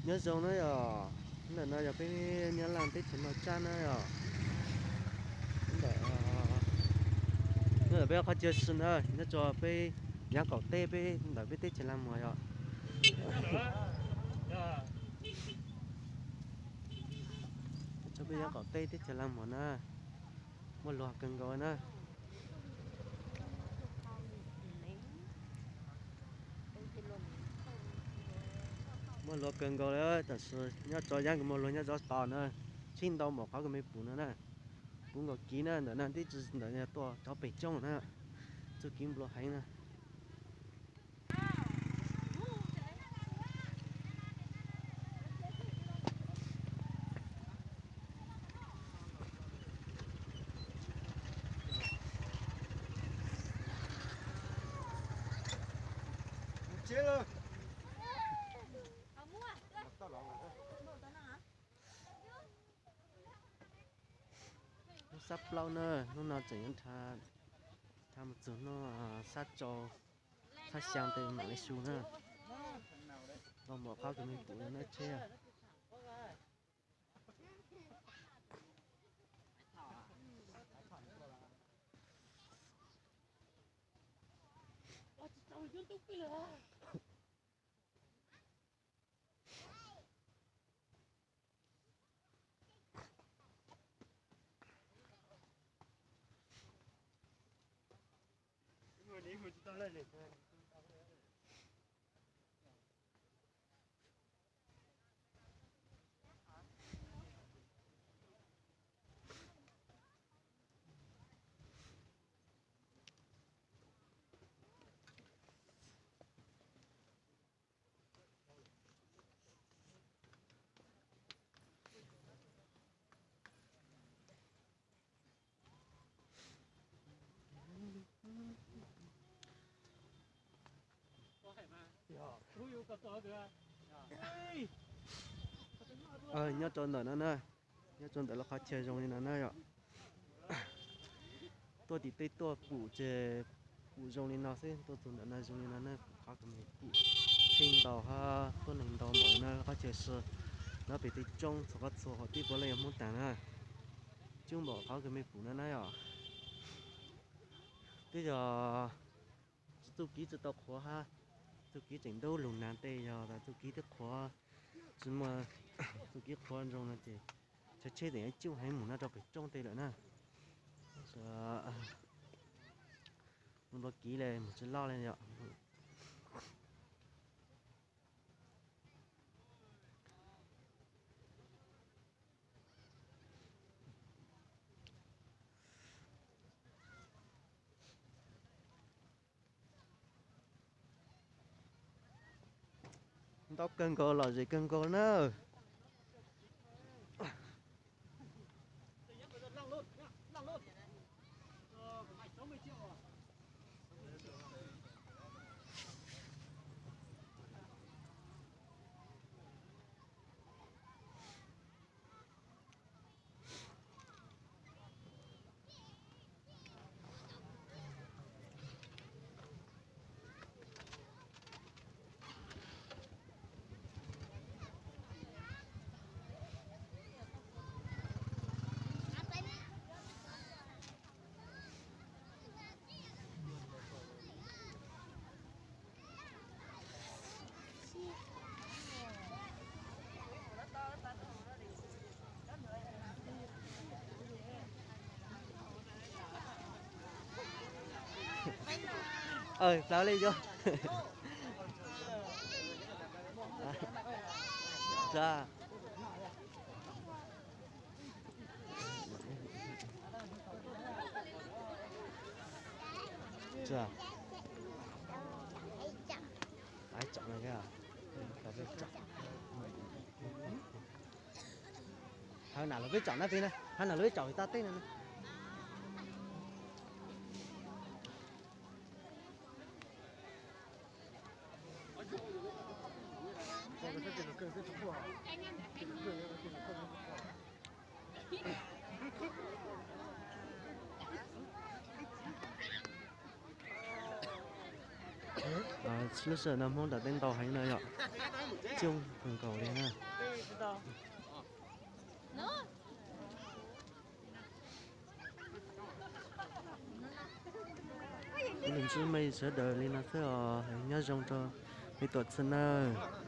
Nyob zoo na yom, ntawm no yog peb Nyab Laj teb chaws no tsab na yom. Ntawm, nyob ntawm peb qhov chaw si na, nyob rau peb Yab Qaum teb, peb ntawm peb teb chaws Laj Muas yom. Rau peb Yab Qaum teb teb chaws Laj Muas na, muaj luag kawg nkaus na. Muaj luag kawg nkaus li, tam sim nyob rau Yab Nkaus Muas luag nyob rau tod na, tsheb ntau npaum qhov kuv me pum no na. Puv nkaus kiv na, ntawm no tib tsis ntawm tuaj rov pem roob na, txuj kev nplua heev na. Hnub sab plaub na, hnub no tseem yuav nrha mus txog hnub sab rau, sab xyaa tes mam li su na. Ntau npaum qhov kuv me pum no na tsheb. Nyob rau ntawm no na, nyob rau ntawm lub qhov chaw zoo li no na yom. Tuaj tim tej tuaj pum ces pum zoo li no xwb, tuaj txog ntawm no zoo li no na, qhov kuv me pum tsheb ntau hab tuab neeg ntau npaum no qhov chaw si. Nyob pem tej roob txhua qhov txhua hauv tib puav leej yog Hmoob taag na. Coob npaum qhov kuv me pum no na yom. Twb yog txuj kev tsi tau qhuav hab, txuj kev tseem ntub lug nag tej, yog tas txuj kev twb qhuav, tsi muaj txuj kev qhuav zoo no ces chaw tsheb tseem coob heev mus no rau pem roob tej lawm na. Mus npua kev le mus tsi loj le yom. Ntau kawg nkaus, lom zem kawg nkaus na. Plaub li yog. Hab nam lug peb tsom na peb na, hab nam lug peb tsom vim tag teb no. Lub sij hawm no Hmoob nram teb ntau heev no yom. coob kawg nkaus li na. Kuv lug ntsib mej sawv daws li no xwb os, nyob zoo rau mej tuam txhia nawb.